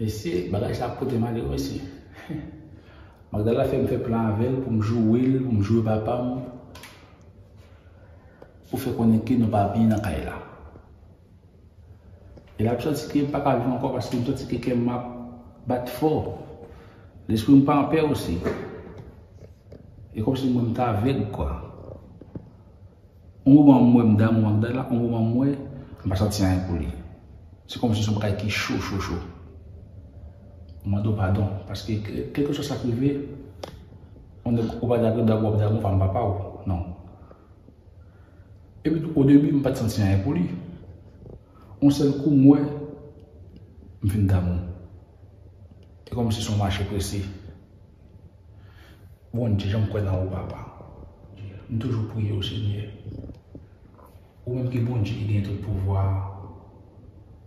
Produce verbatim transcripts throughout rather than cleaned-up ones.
Mesye, bagay sa ap pote malere, mesye. Magdala fè m fè plan avè l pou m joure l, pou m joure papa m, pou fè konnen ke nou pa byen nan kay la. E l ap santi ke m pa ka viv ankò paske m santi ke kè m ap bat fò. Lespri m pa anpè osi. E kòmsi mwen m t avèg, kwa. Yon moman m wè m damou Magdala, yon moman m wè m pa santi anyen pou li. Se kòmsi se yon bagay ki cho, cho, cho. M mande w padon, paske ke- kèlkeswa sa k rive, yon nèg ou pa dakò, dakò, w ap damou fanm papa w. Non. Epi tou, o debi, m pa t santi anyen pou li. Yon sèl kou, m wè, m fin damou. E kòmsi se yon mache prese. Bondye, jan m kwè nan ou, papa. M toujou priye w, Senyè. Ou menm ki Bondye ki gen tout pouvwa.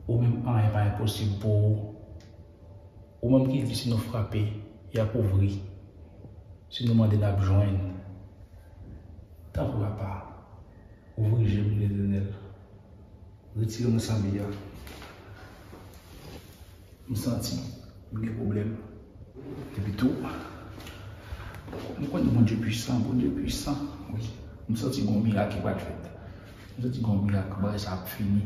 Ou menm, anyen pa enposib pou ou. Ou menm ki di si nou frape, y ap ouvri. Si nou mande, n ap jwenn. Tanpri, papa, ouvri je m, Letènèl. Retire m nan sa m ye a. M santi m gen pwoblèm. Epi tou, m konnen Bondye pwisan, Bondye pwisan. Wi. M santi gon mirak ki pral fèt. M santi gon mirak, bagay sa ap fini.